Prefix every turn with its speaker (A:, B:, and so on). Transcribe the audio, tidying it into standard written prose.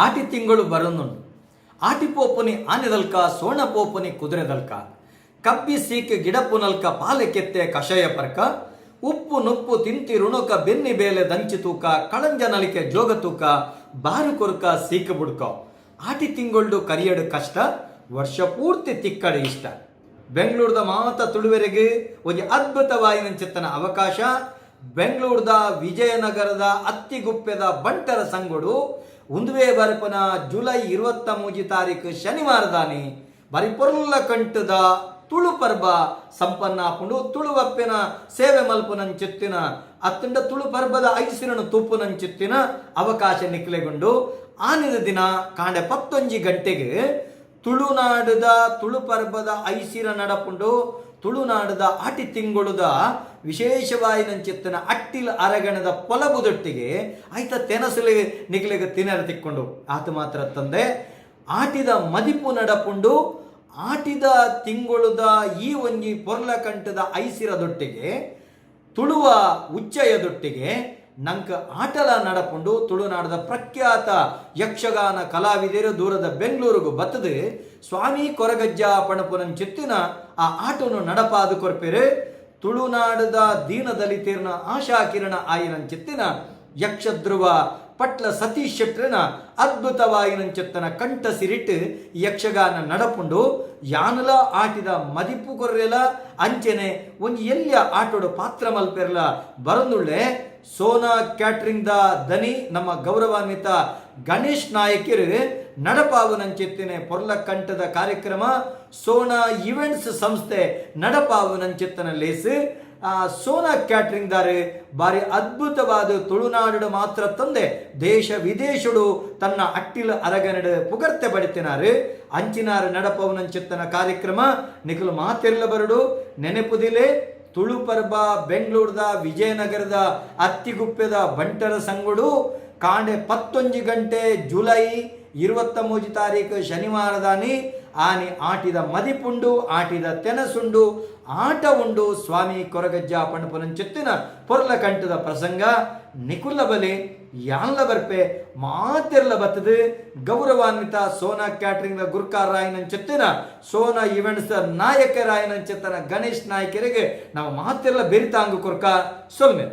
A: ಆಟಿ ತಿಂಗಳು ಬರೊಂದುಂಡು. ಆಟಿ ಪೋಪುನಿ ಆನೆದಲ್ಕ, ಸೋಣ ಪೋಪುನಿ ಕುದುರೆದಲ್ಕ, ಕಬ್ಬಿ ಸೀಕ್ ಗಿಡಪುನಲ್ಕ, ಪಾಲೆ ಕೆತ್ತೆ ಕಷಾಯ ಪರ್ಕ, ಉಪ್ಪು ನುಪ್ಪು ತಿಂತಿ ಋಣುಕ, ಬೆನ್ನಿ ಬೇಲೆ ದಂಚಿ ತೂಕ, ಕಳಂಜ ನಲಿಕೆ ಜೋಗ ತೂಕ, ಬಾರು ಕೊರ್ಕ ಸೀಕ ಬುಡ್ಕ. ಆಟಿ ತಿಂಗೊಳ್ಡು ಕರಿಯಡು ಕಷ್ಟ, ವರ್ಷ ಪೂರ್ತಿ ತಿಕ್ಕಡು ಇಷ್ಟ. ಬೆಂಗಳೂರದ ಮಾತ ತುಳುವೆರೆಗೆ ಒಂಜಿ ಅದ್ಭುತವಾಯಿನಂಚಿತ್ತನ ಅವಕಾಶ. ಬೆಂಗಳೂರದ ವಿಜಯನಗರದ ಅತ್ತಿಗುಪ್ಪೆದ ಬಂಟರ ಸಂಗೊಡು ಉಂದುವೇ ಬರ್ಪನ ಜುಲೈ 23 ತಾರೀಕು ಶನಿವಾರದಾನಿ ಬರಿ ಪೊರ್ಲ ಕಂಟದ ತುಳು ಪರ್ಬ ಸಂಪನ್ನ ಆಪುಂಡು. ತುಳುವಪ್ಪೆನ ಸೇವೆ ಮಲ್ಪುನಂಚಿತ್ತಿನ ಅತ್ತಂಡ ತುಳು ಪರ್ಬದ ಐಸಿರನು ತೂಪುನಂಚಿತ್ತಿನ ಅವಕಾಶ ನಿಕ್ಲೆಗುಂಡು. ಆನಿದ ದಿನ ಕಾಂಡೆ 11 ಗಂಟೆಗೆ ತುಳುನಾಡುದ ತುಳು ಪರ್ಬದ ಐಸಿರ ನಡಪುಂಡು. ತುಳುನಾಡದ ಆಟಿ ತಿಂಗಳುದ ವಿಶೇಷವಾಯಿನಂಚಿತ್ತನ ಅಟ್ಟಿಲ್ ಅರಗಣದ ಪೊಲಬುದೊಟ್ಟಿಗೆ ಆಯ್ತ ತೆನಸಲು ನಿಕ್ಲೆಗ್ ತಿನರ ತಿಕ್ಕೊಂಡು. ಆತ ಮಾತ್ರ ತಂದೆ, ಆಟಿದ ಮದಿಪು ನಡಪುಂಡು. ಆಟಿದ ತಿಂಗಳುದ ಈ ಒಂಜಿ ಪೊರ್ಲ ಕಂಠದ ಐಸಿರದೊಟ್ಟಿಗೆ, ತುಳುವ ಉಚ್ಚಯದೊಟ್ಟಿಗೆ ನಂಕ ಆಟಲ ನಡಪುಂಡು. ತುಳುನಾಡದ ಪ್ರಖ್ಯಾತ ಯಕ್ಷಗಾನ ಕಲಾವಿದರು ದೂರದ ಬೆಂಗಳೂರಿಗೂ ಬತ್ತದು ಸ್ವಾಮಿ ಕೊರಗಜ್ಜ ಪಣಪುನಂಚಿತ್ತಿನ ಆ ಆಟವನ್ನು ನಡಪಾದು ಕೊರ್ಪೆರು. ತುಳುನಾಡದ ದೀನದಲಿತೇರ್ನ ಆಶಾ ಕಿರಣ ಆಯಿನಂಚಿತ್ತಿನ ಯಕ್ಷಧ್ರುವ ಪಟ್ಲ ಸತೀಶ್ ಶೆಟ್ರನ ಅದ್ಭುತವಾಯಿನಂಚಿತ್ತನ ಕಂಠ ಸಿರಿಟ್ ಯಕ್ಷಗಾನ ನಡಪುಂಡು. ಯಾನುಲ ಆಟಿದ ಮದಿಪು ಕೊರ್ರೆಲ, ಅಂಚೆನೆ ಒಂಜಿ ಎಲ್ಯ ಆಟೋಡು ಪಾತ್ರ ಮಲ್ಪೆರ್ಲ ಬರಂದುಳ್ಳೆ. ಸೋನಾ ಕ್ಯಾಟ್ರಿಂಗ್ the ದನಿ ನಮ್ಮ ಗೌರವಾನ್ವಿತ ಗಣೇಶ್ ನಾಯಕರು ನಡಪಾವುನಂಚಿತ್ತಿನ ಪೊರ್ಲ ಕಂಠದ ಕಾರ್ಯಕ್ರಮ, ಸೋನಾ ಇವೆಂಟ್ಸ್ ಸಂಸ್ಥೆ ನಡಪಾವುನಂಚಿತ್ತನ ಲೇಸ್. ಆ ಸೋನಾ ಕ್ಯಾಟ್ರಿಂಗ್ ದಾರೆ ಬಾರಿ ಅದ್ಭುತವಾದ ತುಳುನಾಡು ಮಾತ್ರ ತಂದೆ ದೇಶ ವಿದೇಶಡು ತನ್ನ ಅಟ್ಟಿಲ ಅರಗನಡು ಪುಗರ್ತೆ ಪಡಿತಿನಾರು. ಅಂಚಿನಾರು ನಡಪವನಂಚಿತ್ತನ ಕಾರ್ಯಕ್ರಮ ನಿಖಲು ಮಾತೆಲ್ಲ ಬರಡು. ನೆನಪುದಿಲೆ, ತುಳು ಪರ್ಬ ಬೆಂಗಳೂರದ ವಿಜಯನಗರದ ಅತ್ತಿಗುಪ್ಪೆದ ಬಂಟರ ಸಂಗುಡು ಕಾಂಡೆ 11 ಗಂಟೆ, ಜುಲೈ 23 ತಾರೀಕು ಶನಿವಾರದಾನಿ. ಆನಿ ಆಟಿದ ಮದಿಪುಂಡು, ಆಟಿದ ತೆನಸುಂಡು, ಆಟ ಉಂಡು. ಸ್ವಾಮಿ ಕೊರಗಜ್ಜ ಪಣಪುನಂಚಿತ್ತಿನ ಪೊರ್ಲ ಕಂಠದ ಪ್ರಸಂಗ. ನಿಕುಲ್ಲ ಬಲೆ, ಯಾನ್ಲ ಬರ್ಪೆ, ಮಾತೆರ್ಲ ಬತ್ತದು. ಗೌರವಾನ್ವಿತ ಸೋನಾ ಕ್ಯಾಟ್ರಿಂಗ್ ಗುರ್ಕಾರ್ ರಾಯನಂಚಿತ್ತಿನ, ಸೋನಾ ಇವೆಂಟ್ಸ್ ನಾಯಕರಾಯನಂಚಿತ್ತನ ಗಣೇಶ್ ನಾಯಕರಿಗೆ ನಾವು ಮಾತೆರ್ಲ ಬೆರಿತಾಂಗು ಕೊರ್ಕ. ಸೊಲ್ಮೆ.